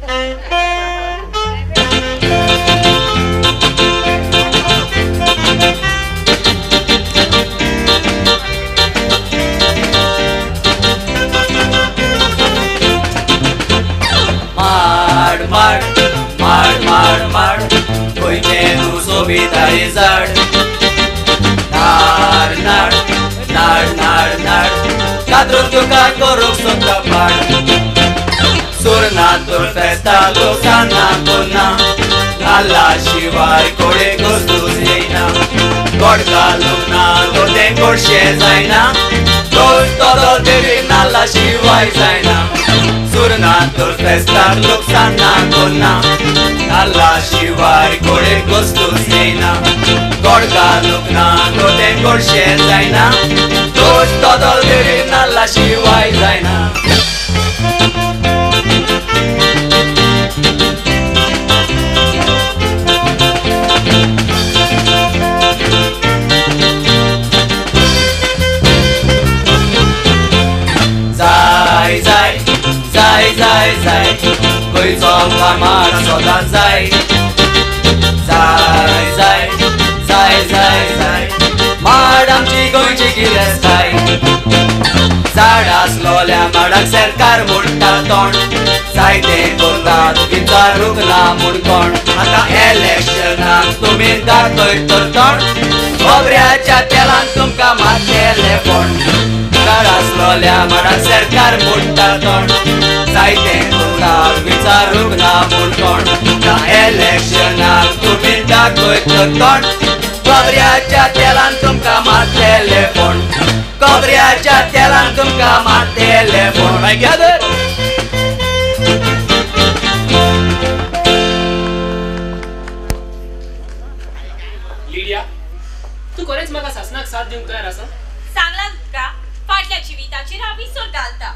माड माड माड माड माड खंयचें तूं सोबिताय झाड नाड नाड नाड नाड नाड कातरून तुका करूंक सोदता पाड सुरना तर फेस्ता लोक सान्ना कोन्ना नाल्ला शिवाय कोडे गोस्तूच येयना गोड घालूंक ना गोदें गोडशें जायना दोश दोदोल तरी नाल्ला शिवाय जायना सुरना तर फेस्ताक लोक सान्ना कोन्ना नाल्ला शिवाय कोडे गोस्तूच येयना गोड घालूंक ना गोदें गोडशें जायना दोश दोदोल तरी नाल्ला शिवाय जायना. जाय जाय जाय जाय जाय गोंयचो आमकां माड सदांच जाय जाय जाय जाय जाय जाय माड आमची गोंयची गिरेस्ताय. झाड आसलोल्या माडाक सरकार मोडटा तोंड जायते करतात विचारूंक ना म्हूण कोण. आतां इलेक्शनाक तुमी दाखय तर तोंड खोबऱ्याच्या तेलान तुमकां मारतले फोंड. झाड आसलोल्या माडाक सरकार मोडटा तोंड जायते करतात विचारूंक ना म्हूण कोण. आतां इलेक्शनाक तुमी दाखय तर तोंड खोबऱ्याच्या तेलान तुमकां मारतले फोंड. खोबऱ्याच्या तेलान तुमकां मारतले फोंड. लिडिया, तूं खरेंच म्हाका सासणाक साथ दिवंक तयार आसा? सांगलां तुका, फाटल्या जिविताचेर हांव विसर घालता.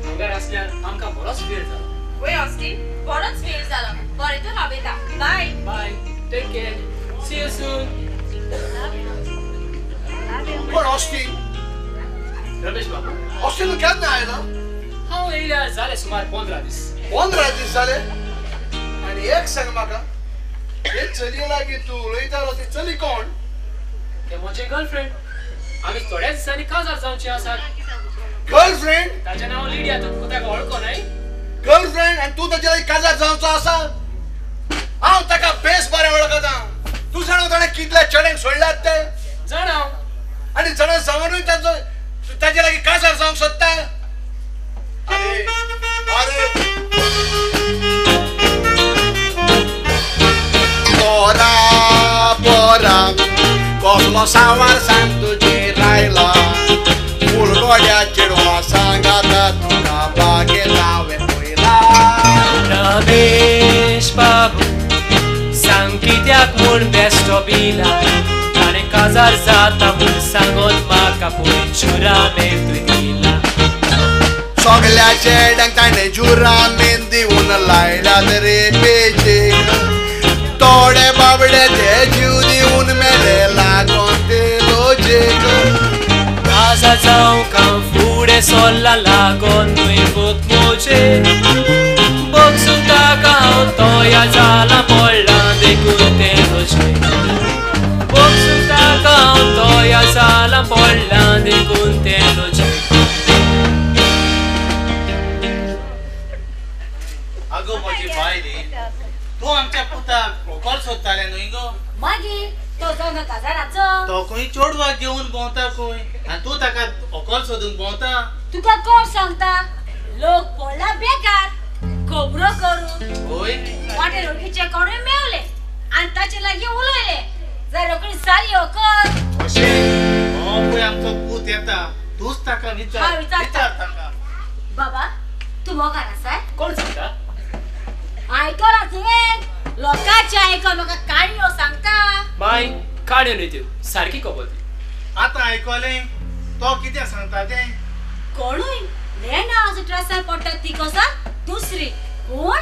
हांगार आसल्यार आमकां बरोच वेळ जालो. वय ऑस्टीन, बरोच वेळ जालो. बरें तर हांव येता. Bye bye, take care, see you soon. कोण ऑस्टीन? रमेश बाबू. ऑस्टीन केन्ना आयला? हांव येयल्यार जाले सुमार 15 दीस. 15 दीस जाले? आनी एक सांग म्हाका, हे चलये लागीं तूं उलयतालो ती चली कोण? तें म्हजें गर्लफ्रेंड. आमी थोड्याच दिसांनी काजार जावचें आसात. गर्लफ्रेंड? ताचें नांव लिडिया. तुका ताका वळखो न्हय? गर्लफ्रेंड आनी तूं ताचे लागीं काजार जावचो आसा? हांव ताका बेस बरें वळखता. तूं जाणा ताणें कितल्या चेड्यांक सोडल्यात ते? जाणा. आनी जाणा जावनूय ताचो ताचे लागीं काजार जावंक सोदता? अरे अरे पोरा पोरा कसलो सांवार सांग तुजेर आयला फुलगोड्या चेडवा सांगाता तुका बागेत हांवें पळयला. रमेश बाबू सांग कित्याक म्हूण बेश्टो भिला? ताणें काजार जाता म्हूण सांगोन म्हाका पळय जुरामेंत दिला. सगल्या चेड्यांक ताणें जुरामेंत दिवन लायल्यात रे पेजेक. थोडे बाबडे ते जीव दिवन मेले लागोन ते लोजेक. काजार जावंक हांव फुडें सरला लागोन न्हय फक्त म्हजेर. बगसून ताका हांव तयार जाला पडला देखून तें लोजेक. बगसून ताका हांव तयार जाला पडला देखून तें लोजेक. आगो म्हजी बायली, तूं आमच्या पुताक व्हंकल सोदतालें न्हय गो? मागीर तो जावन काजाराचो. तो खंय चेडवाक घेवन भोंवता खंय आनी तूं ताका व्हंकल सोदून भोंवता. तुका कोण सांगता? लोक पडला बेकार खबरो करून. हय, वाटेर वळखीचे कोणूय मेवले आनी ताचे लागीं उलयले जाल्यार रोखडी जाली व्हंकल. अशें? हो पळय आमचो पूत येता, तूंच ताका विचार. विचार ताका. बाबा, तूं मोगान आसाय? कोण सांगता? आयकलां तुवें? लोकांचें आयकून म्हाका काणयो सांगता. बाय, काणयो न्हय त्यो, सारकी खबर ती. आतां आयकलें तो कितें सांगता तें? कोणूय नेणा असो त्रासार पडटा ती कसा दुसरी कोण?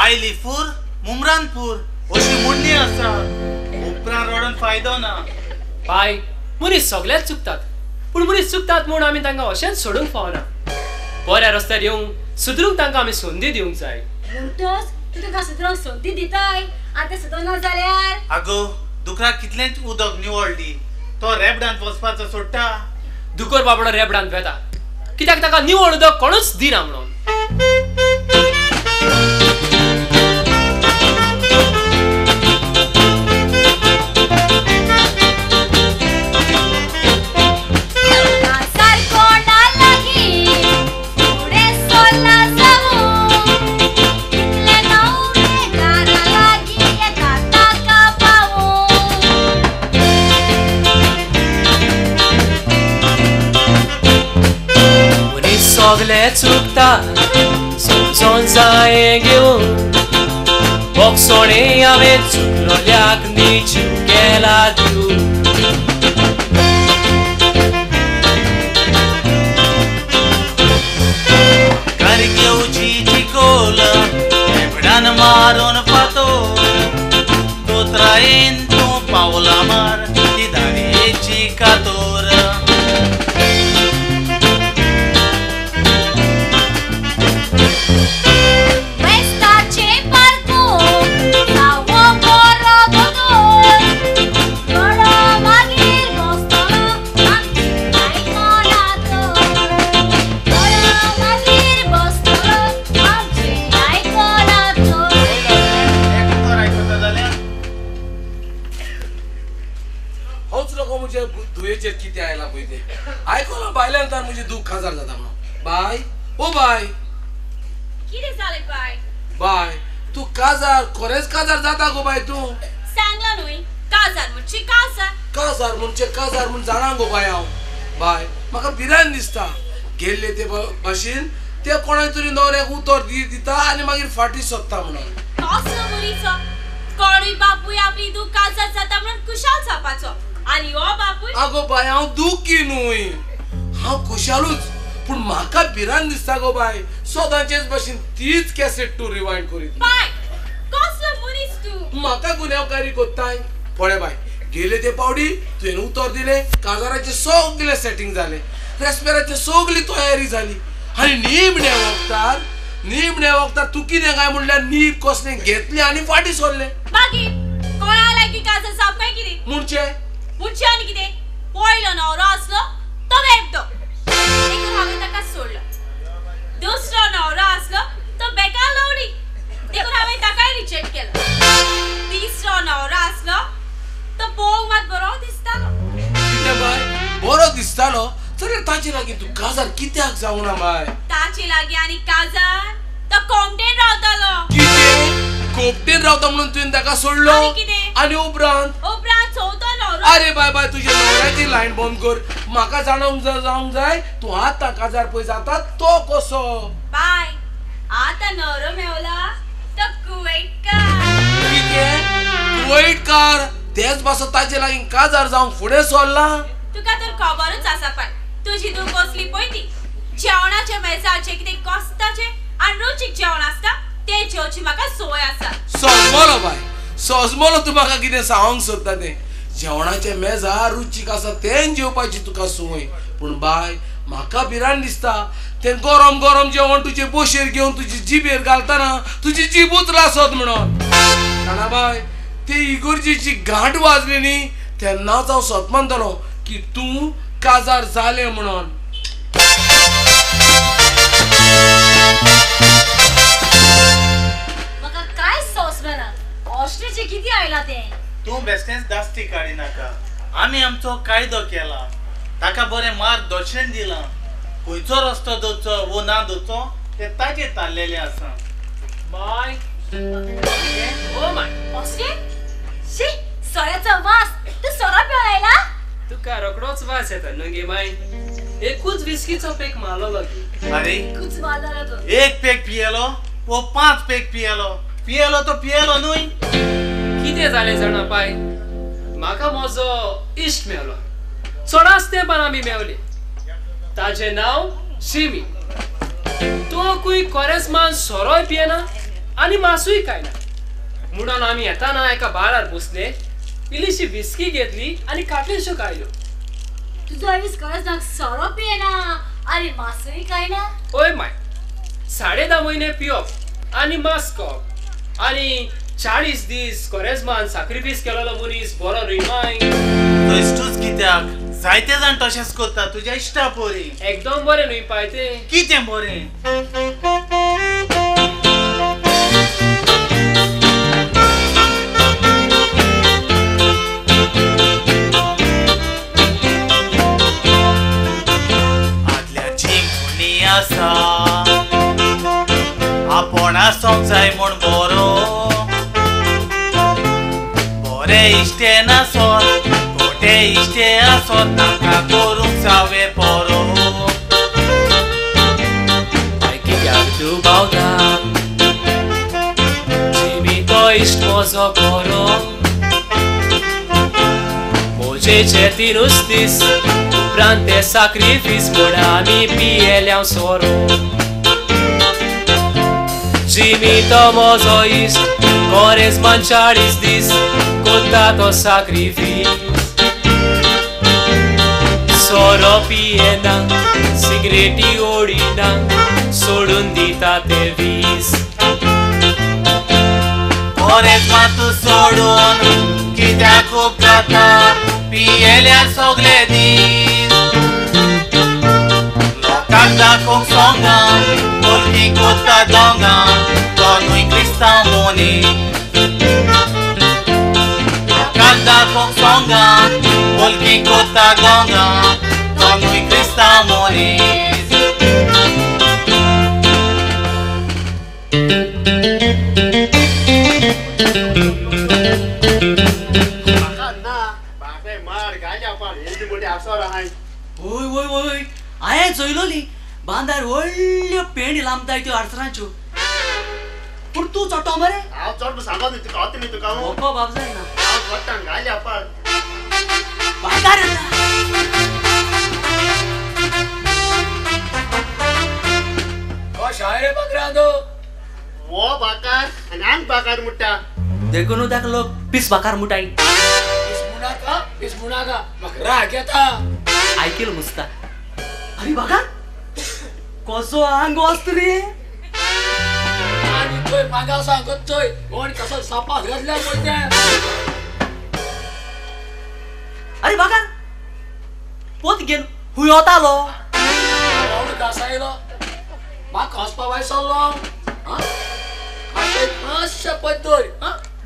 आयली फूर मुमरान फूर अशी म्हणणी आसा. उपरांत रडून फायदो ना. बाय, मनीस सगळेच चुकतात, पूण मनीस चुकतात म्हूण आमी तांकां अशेंच सोडूंक फावना. बऱ्या रस्त्यार येवंक सुदरूंक तांकां आमी संदी दिवंक जाय. म्हणटच तूं तुका सुदरोंक संदी दिताय आनी तें सुदरना जाल्यार? आगो दुकराक कितलेंच उदक निवळ दी, तो रेबडांत वचपाचो सोडटा. दुकर बाबडो रेबडांत वेता कित्याक ताका निवळ उदक कोणूच दिना म्हणून. सगले चुकता समजोन जाय घेवन बोगसोणे हांवें चुकलोल्याक नीच केला तूं. घर घेवची चिकोल रेबडान मारून फातोर, दोतरायेन तूं पावलां मार ती दारयेची कातोर. कितें आयला पळय तें आयकलां बायल्यान तर म्हजें दूख काजार जाता म्हणून. बाय ओ बाय, कितें जालें बाय? बाय तूं काजार खरेंच काजार जाता गो बाय तूं. सांगलां न्हय काजार म्हणजे काजार. काजार म्हणजे काजार म्हूण जाणा गो बाय हांव. बाय म्हाका भिरांत दिसता गेल्ले ते भाशेन ते कोणाय तरी न्हवऱ्याक उतर दिता आनी मागीर फाटीं सोदता म्हणून. कसलो मुरीचो कोणूय बापूय आपली दूख काजार जाता म्हणून खुशाल जावपाचो आनी हो बापूय. आगो बाय हांव दुखी न्हय, हांव खुशालूच, पूण म्हाका भिरांत दिसता गो बाय सदांचेच भाशेन तीच कॅसेट तूं रिवायंड करीत. बाय कसलो मनीस तूं, म्हाका गुन्यांवकारी कोत्ताय. पळय बाय गेले ते पावडी तुवें उतर दिलें, काजाराचें सगळें सेटींग जालें, रेस्पेराची सगळी तयारी जाली आनी निमण्या वखदार निमण्या वखदार तूं कितें काय म्हणल्यार नीब कसलें घेतलें आनी फाटीं सरलें. मागीर कोणा लागीं काजार जावप काय कितें म्हणचें? म्हणचें आनी कितें, पयलो न्हवरो आसलो तो बेबदो देखून हांवें ताका सोडलो. दुसरो न्हवरो आसलो तो बेकार लवडी देखून हांवें ताकाय रिजेक्ट केलो. तिसरो न्हवरो आसलो तो पळोवंक मात बरो दिसतालो. कितें बाय बरो दिसतालो जाल्यार ताचे लागीं तूं काजार कित्याक जावना बाय? ताचे लागीं आनी काजार तो कोमटेन रावतालो. कितें कोपटेन रावता म्हणून तुवें ताका सोडलो? आनी उपरांत उपरांत चवथो न्हवरो. अरे बाय बाय तुज्या न्हवऱ्याची लायन बंद कर, म्हाका जाणूंक जावंक जाय तूं आतां काजार पळय जाता तो कसो. बाय आतां न्हवरो मेवला तो कुवैटकार. कितें कुवैटकार? तेच पासत ताचे लागीं काजार जावंक फुडें सरला? तुका तर खबरूच आसा पाय तुजी तूं कसली पळय ती. जेवणाच्या मेजाचें कितें कोस्ताचें आनी रुचीक जेवण आसता तें जेवची म्हाका संवय आसा. सोजमलो बाय सोजमलो, तूं म्हाका कितें सांगूंक सोदता तें. जेवणाच्या मेजार रुचीक आसा तें जेवपाची तुका संवय, पूण बाय म्हाका भिरांत दिसता तें गरम गरम जेवण तुजे बशेर घेवन तुजी जिबेर घालतना तुजी जिबूच लासत म्हणून. जाणा बाय ते इगर्जेची घांट वाजली न्ही तेन्नाच हांव सत मानतलो की तूं काजार जालें म्हणून. म्हाका कांयच सोंसना ऑस्ट्रेचें कितें आयलां तें. तूं बेश्टेंच दास्ती काडिनाका, आमी आमचो कायदो केला, ताका बरें मार्गदर्शन दिलां, खंयचो रस्तो दवरचो वो ना दवरचो तें ताचेर थारलेलें आसा. बाय ओ my ऑस्ट्रे शी सोऱ्याचो वास, तूं सोरो पिवन आयला? तुका रोकडोच वास येता न्हू गे माय. एकूच विस्कीचो पेक मारलो गे. अरे एकूच मारलो तो. एक पेक पियेलो वो 5 पेक पियेलो, पियेलो तो पियेलो न्हय. कितें जालें जाणा पाय, म्हाका म्हजो इश्ट मेवलो, चडाच तेंपान आमी मेवले. ताजें नांव शिमी. तो कूय कोरेस्मान सोरोय पियेना आनी मासूय खायना म्हणून आमी येताना एका बारार बसले, इल्लीशी विस्की घेतली आनी काटलेश्यो खायल्यो. तुजो आवीस खरेंच ना सोरो पियेना आनी मासूय खायना? ओय माय, 10.5 म्हयने पिवप आनी मास्क आनी 40 दीस कोरेजमान साक्रिफीस केलेलो मनीस बरो न्हय माय. तो इश्टूच कित्याक जायते जाण तशेंच करता तुज्या इश्टा पोरी. एकदम बरें न्हय पाय तें. कितें बरें? आदल्याची म्हणी आसा आपूण आसोंक जाय म्हूण बरो बरे इश्टे नासत खोटे इश्टे आसत तांकां करूंक जावे बरो. पाय कित्याक तूं भावता जिमी तो इश्ट म्हजो बरो मोजेचे 3 दीस उपरांत ते साक्रिफीस म्हूण आमी पियेल्या सोरो. जिमी तो म्हजो इश्ट कोरेजमान 40 दीस कोता तो साक्रिफीस. सोरो पियेना सिगरेटी ओडिना सोडून दिता ते 20. कोरेजमान तूं सोडून कित्याक उपकारता पियेल्यार सगळे दीस. लोकांक दाखोवंक सोंगां बोलकी कोत्ता दोंगां तो न्हय क्रिस्तांव मनीस. लोकांक दाखोवंक सोंगां बोलकी कोत्ता दोंगां तो न्हय क्रिस्तांव मनीस. वय वय वय हांवें चोयलोली बांदार व्हडल्यो पेणी लांबताय त्यो आडसरांच्यो. पूण तूं चोडटो मरे? हांव चोडटो सांगो न्ही तुका न्ही तुका मोको बाब जायना. हांव चोडटा घाल्या पाड बाजार. कशें रे बाकरांदो? वो बाकार आनी आंग बाकार मुट्टा देखून ताका लोक पीस बाकार मुटाय. पीस मुणाका पीस मुणाका म्हाका राग येता. आयकेल मुसता. अरे बाकार कसो आंग वाचत रे. आनी थंय मागा सांगत थंय कोण कसो सापास घातल्या पळय तें. अरे बाकार पोत घेवन हुंय वतालो? रावड घासायलो म्हाका वचपा भायर सरलो हांव. मातशें पद दवर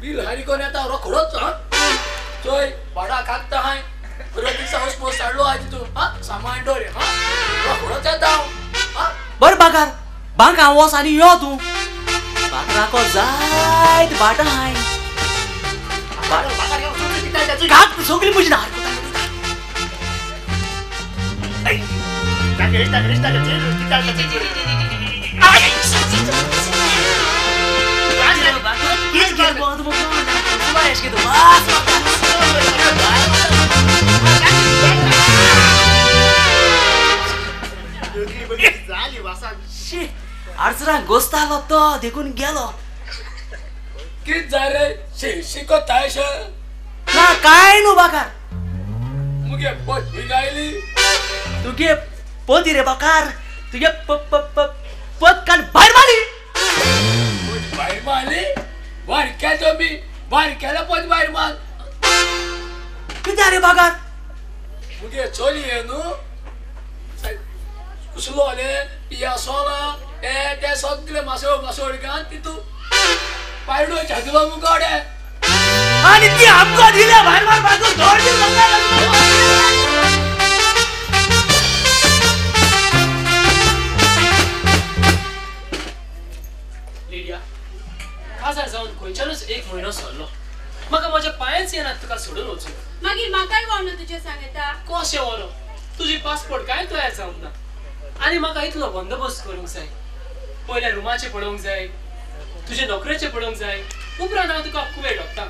बील हारी कोण येता रोखडोच. चोय भाडा कागता हांवें बरो दिसा वचपा हाडलो आयज तूं सामान दवर रोखडोच येता हांव. बरें बाकार बांका वच आनी यो तूं. बाकराको जायत बाटा हांवें काग सगळी म्हजी नार. आडसरां गोस्तालो तो देखून गेलो. कित जाय रे शिकत ना काय न्हू बाकार मुगे पद गायली तुगे पद रे बाकार तुगे पद कान भायर मारली. भायर मारली? भायर केलो मी भायर केलो पद भायर मार. कित्याक रे बाकार? मुगे चली हे न्हू कुसलोले पियासोला ए ते सगळे मासोळ मासोळ घाल तितू पायडो झादलो मुगोडे आनी ती आमकां दिल्या भायर मार बाजू धोड लिडिया काजार जावन खंयच्यानूच 1 म्हयनो सरलो. म्हाका म्हज्या पांयच येना तुका सोडून वचूं. मागीर म्हाकाय व्हर तुजें सांगता. कशें व्हरो? तुजी पासपोर्ट कांय तयार जावंक ना आनी म्हाका इतलो बंदोबस्त करूंक जाय. पयल्या रुमाचें पळोवंक जाय, तुजे नोकरेचें पळोवंक जाय, उपरांत हांव तुका कुवेट व्हरता.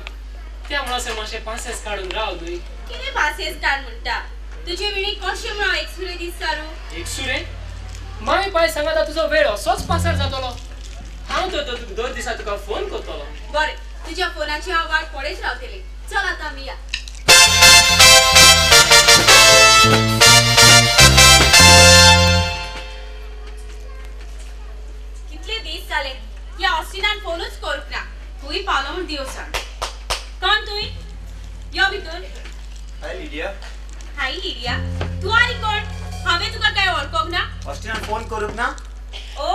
त्या म्हणसर मातशें पासेस काडून राव न्हय. कितें पासेस काड म्हणटा? तुजे विणी कशें म्हूण हांव एकसुरे दीस सारू? एकसुरे? माय पाय सांगता तुजो वेळ असोच पासार जातलो. हांव तर दर दिसा तुका फोन करतलो. बरें, तुज्या फोनाची हांव वाट पळयत रावतली. चल आतां आमी या. कितले दीस जाले ह्या ऑस्ट्रेलिया फोनूच करूंक ना. तूंय पावलो म्हूण देव सांग. कोण तुवें? यो भितर. हाय लिडिया. हाय लिडिया, तूं आनी कोण? हांवें तुका काय वळखोंक ना. ऑस्टिनान फोन करूंक ना? ओ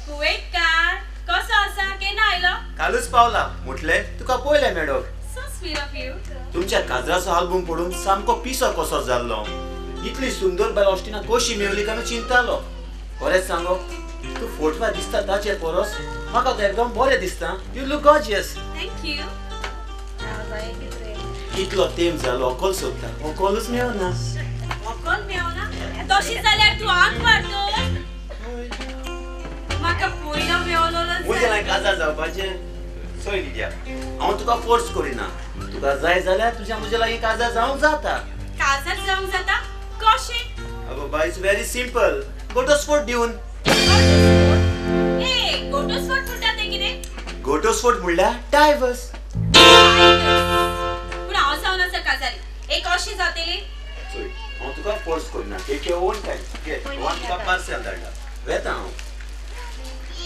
कुवेतकार, कसो आसा? केन्ना आयलो? कालूच पावला. म्हटलें तुका पळयलें मेडोक. So sweet of you. तुमच्या काजराचो आल्बम पडून सामको पिसो कसो जाल्लो. इतली सुंदर बायल ऑस्टिना कशी मेवली काय चिंतालो. खरेंच सांगो, तूं फोटवा दिसता ताचे परस म्हाका तो एकदम बरें दिसता. You look gorgeous. Thank you. इतलो तेम जालो अकल सोदता, अकलूच मेळना. अकल मेळना? तशी जाल्यार तूं आंग मारतो. म्हाका पयलो मेळलो. म्हजें लायक काजार जावपाचें. चोय लिडिया, हांव तुका फोर्स करिना. तुका जाय जाल्यार तुज्या म्हज्या लागीं काजार जावंक जाता. काजार जावंक जाता? कशें? अगो बाय, it's very simple. घटस्फोट दिवन. ए, घटस्फोट म्हणटा तें कितें? घटस्फोट म्हणल्यार डायवर्स. पूण हांव जावन आसा काजारी. एक अशें जातलें? चोय, हांव तुका फोर्स करिना. Take your own time. घे, हांव तुका पार्सल धाडला. वेता हांव.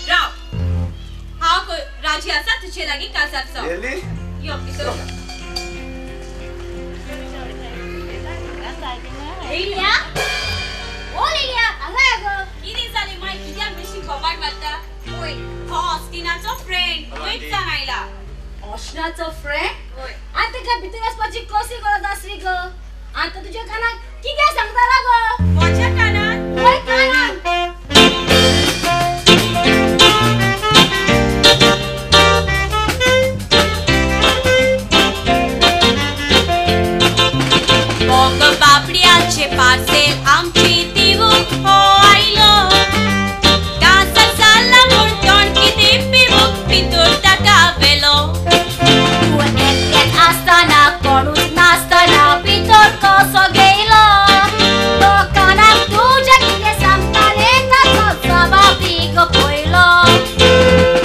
राव, हांव राजी आसा तुजे लागीं काजार जावंक. रियली? यो भितर. लिडिया, ओ लिडिया, हांगा यो गो. कितें जालें माय? कित्याक बेश्टी बोबाट मारता? पळय, हो ऑस्टिनाचो फ्रेंड कुवेतसान आयला. ऑस्टिनाचो फ्रेंड? हय. आनी ताका भितर वचपाची कसली गरज आसली गो? आनी तो तुज्या कानाक कितें सांगतालो गो? म्हज्या कानान? हय कानान. बाबड्याचे पार्सेल आमची दिवूंक हो आयलो. काजार जाला म्हूण तोंड कितें पिवूंक भितर ताका व्हेलो. तूं एकटें आसतना कोणूच नासतना भितर कसो गेलो? तो कानाक तुज्या कितें सांगतालें ताचो जबाब दी गो पयलो.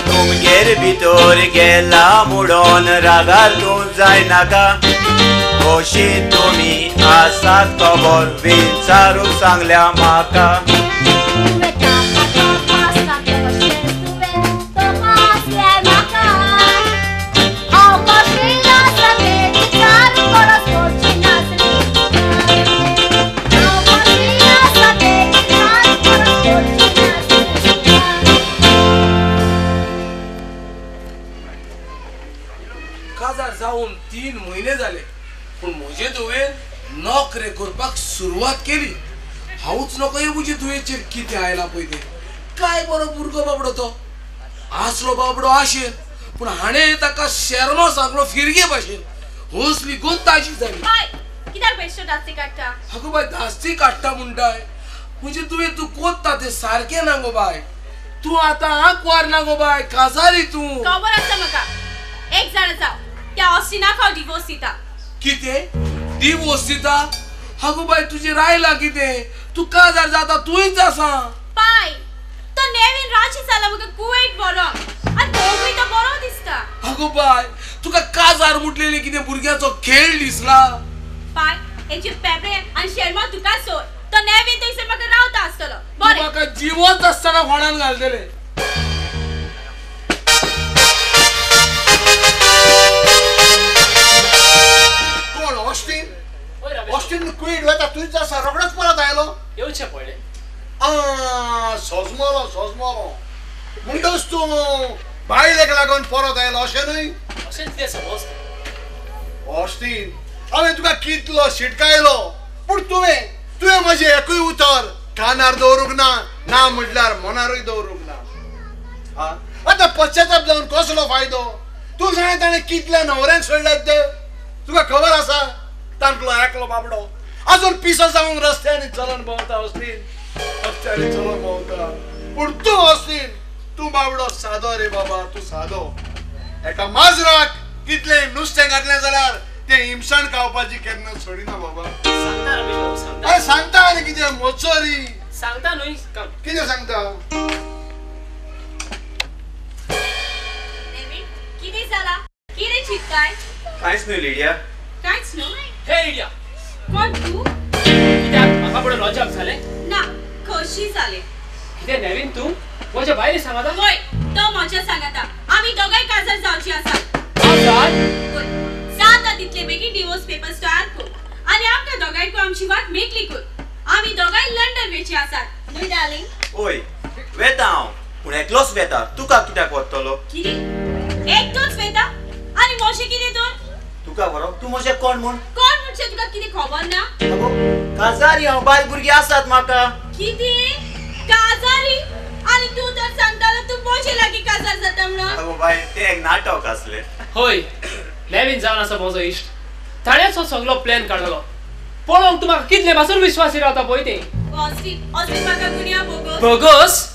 तुमगेर भितर गेला म्हणून रागार तूं जायनाका. कशी तुमी आसात खबर विचारूंक सांगल्या म्हाका. तुवें ताका तपासला तशेंच तुवें तपासलें म्हाका. हांव कशी आसा तें विचारूंक गरज पडची नासली. हांव कशी आसा तें विचारूंक गरज पडची नासली. काजार जावन 3 म्हयने जाले, पूण म्हजे धुवेन नोकरे करपाक सुरवात केली. हांवूच नको हे म्हजे धुवेचेर कितें आयलां पळय तें. काय बरो भुरगो बाबडो तो. आसलो बाबडो आशेन, पूण हाणें ताका शेरमो सांगलो फिरगे भाशेन. हसली गो ताजी जाली. कित्याक बेश्टो धास्ती काडटा? आगो बाय, धास्ती काडटा म्हणटाय? म्हणजे तुवें तूं कोत्ता तें सारकें ना गो बाय. तूं आतां आंकवार ना गो बाय, काजारी तूं. खबर आसा म्हाका. एक जाण आसा, त्या ऑस्टिनाक हांव डिवोर्स दिता. कितें डिवोर्स दिता? आगो बाय, तुजें रायलां कितें? तूं काजार जाता तुंयच आसा. पाय, तो नेवीन राजी जाला म्हाका कुवेट व्हरोंक. आनी दोगूय तो बरो दिसता. आगो बाय, तुका काजार म्हटलेलें कितें भुरग्याचो खेळ दिसला? पाय, हेचे पेपरे आनी शेरमा तुका सोड. तो नेवीन थंयसर म्हाका रावता आसतलो. बरें, म्हाका जिवोच आसतना फोणान घालतले. कोण ऑस्टिन? ऑस्टिन कुवेट वता तुंयच आसा. रोखडोच परत आयलो. येवचें पडलें. सोजमलो सोजमलो म्हणटच तूं बायलेक लागून परत आयलो अशें न्हय? अशेंच कितें समज. ऑस्टिन, हांवें तुका कितलो शिटकायलो, पूण तुवें तुवें म्हजें एकूय उतर कानार दवरूंक ना. ना म्हटल्यार मनारूय दवरूंक ना. आतां पश्चाताप जावन कसलो फायदो? तूं जाणा ताणें कितल्या न्हवऱ्यांक सोडल्यात ते? तुका खबर आसा? तांतलो एकलो बाबडो अजून पिसो जावन रस्त्यांनी चलून भोंवता. ऑस्टिन, रस्त्यांनी चलून भोंवता. पूण तूं ऑस्टिन, तूं बाबडो सादो रे बाबा, तूं सादो. एका माजराक कितलें नुस्तें घातलें जाल्यार तें हिमसाण खावपाची केन्ना सोडिना बाबा. सांगता रमेश बाबू, सांगता. अरे सांगता आनी कितें मोचोरी सांगता न्हय? कितें सांगता? कितें जाला? कितें चिंतताय? कांयच न्हय लिडिया. कांयच न्हय? हे लिडिया. कोण तूं? कित्याक म्हाका पळोवन अजाप जालें? ना, खोशी जालें. कितें नेवीन तूं म्हज्या बायले सांगता? वय, तो म्हज्या सांगता. आमी दोगांय काजार जावची आसा. काजार? जाता तितले बेगीन डिवोर्स पेपर्स तयार कर आनी आमकां दोगांयकूय आमची वाट मेकळी कर. आमी दोगांय लंडन वेची आसात न्हय डार्लिंग? ओय वेता हांव, पूण एकलोच वेता. तुका कित्याक वतलो? कितें एकटोच वेता? आनी मोशें कितें तर? तुका बरो तूं म्हजें कोण म्हूण? कोण म्हणजे तुका कितें खबर ना? आगो काजारी हांव, बायल भुरगीं आसात म्हाका. कितें काजारी? आनी तूं तर सांगतालो तूं म्हजे लागीं काजार जाता म्हणून. आगो बाय तें एक नाटक आसलें. हय, लेवीन जावन आसा म्हजो इश्ट, ताणेंच हो सगलो प्लॅन काडलो. पळोवंक तूं म्हाका कितले पासून विश्वासी रावता पळय तें. ऑस्टीन, ऑस्टीन म्हाका गुन्यांव bogus. Bogus?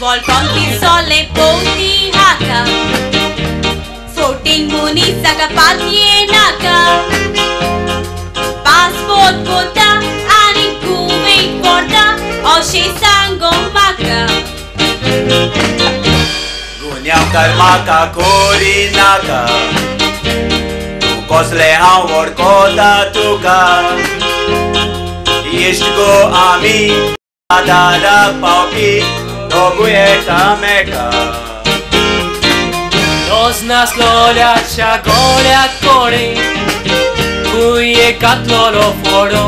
Volpon sole poti haka, floating muni saka patye naka, passport kota ani Kuwait porta, oshe sango maka. गुन्यांवकार म्हाका कोरी नाका, तूं कसलें हांव वळखता तुका. इश्ट गो आमी आदाराक पावपी दोगूय एकामेका. दोस नासलोल्याच्या गोळ्याक कोणे कुये घातलोलो फोडो,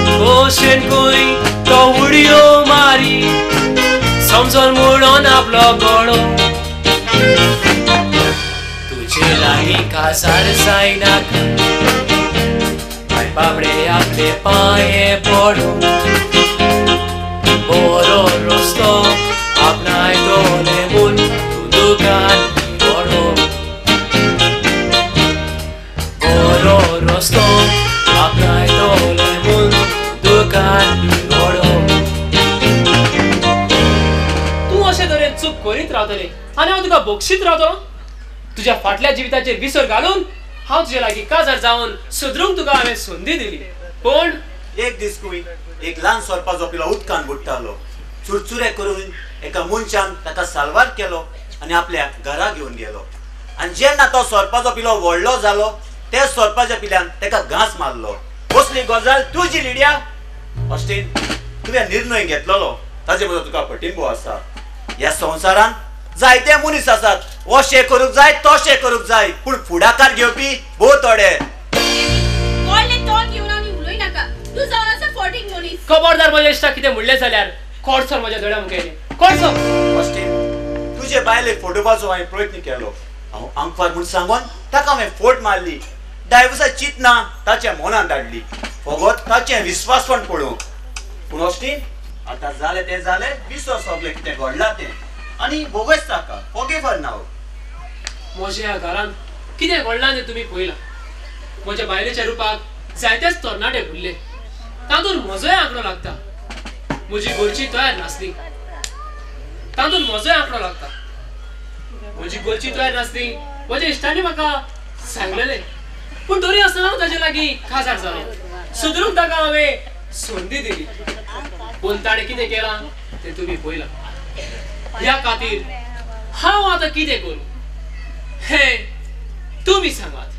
खोशेन कुय तो उडयो मारी समजोन म्हणून आपलो गळो. तुजे लागीं काजार जायनाका, बाबडे आपले पांये पडूं, बरो रस्तो आपणाय दोले म्हूण तूं दुकान बरो, बरो रस्तो आपणाय दोले म्हूण दुकान बरो. तूं अशे तरेन चूक करीत रावतलें आनी हांव तुका बक्षीत रावतलो. तुज्या फाटल्या जिविताचेर विसर घालून हांव तुजे लागीं काजार जावन सुदरूंक तुका हांवें संदी दिली. पूण एक दीस कुय एक ल्हान सोरपाचो पिलो उदकान बुडटालो. चुरचुरे करून एका मनशान ताका साल्वार केलो आनी आपल्या घरा घेवन गेलो. आनी जेन्ना तो सोरपाचो पिलो व्हडलो जालो, त्या सोरपाच्या पिल्यान ताका घांस मारलो. कसली गजाल तुजी लिडिया? ऑस्टीन, तुवें निर्णय घेतलेलो ताजे बद्दल तुका पटिंबो आसा. ह्या संवसारान जायते मनीस आसात, अशें करूंक जाय तशें करूंक जाय, पूण फुडाकार घेवपी भोव थोडे. खबरदार म्हज्या इश्टाक कितें म्हणलें जाल्यार कोडसर म्हज्या दोळ्या मुखार कोडसर. ऑस्टीन, तुजे बायलेक फटोवपाचो हांवें प्रयत्न केलो. हांव आंकवार म्हूण सांगून ताका हांवें फोट मारली. डायवर्सा चिंतना ताच्या मनान धाडली, फकत ताचें विस्वासपण पळोवंक. पूण ऑस्टीन, आतां जालें तें जालें, विसर सगळें कितें घडलां तें आनी बोगस ताका forgive her now. म्हज्या ह्या घरांत कितें घडलां तें तुमी पळयलां. म्हज्या बायलेच्या रुपाक जायतेच तरणाटे भुल्ले, तातूंत म्हजोय आंकडो लागता. म्हजी घरची तयार नासली, तातूंत म्हजोय आंकडो लागता. म्हजी घरची तयार नासली, म्हज्या इश्टांनी म्हाका सांगलेलें, पूण तरी आसतना हांव ताजे लागीं काजार जालो. सुदरूंक ताका हांवें संदी दिली, पूण ताणें कितें केलां तें तुमी पळयलां. ह्या खातीर हांव आतां कितें करूं हें तुमी सांगात.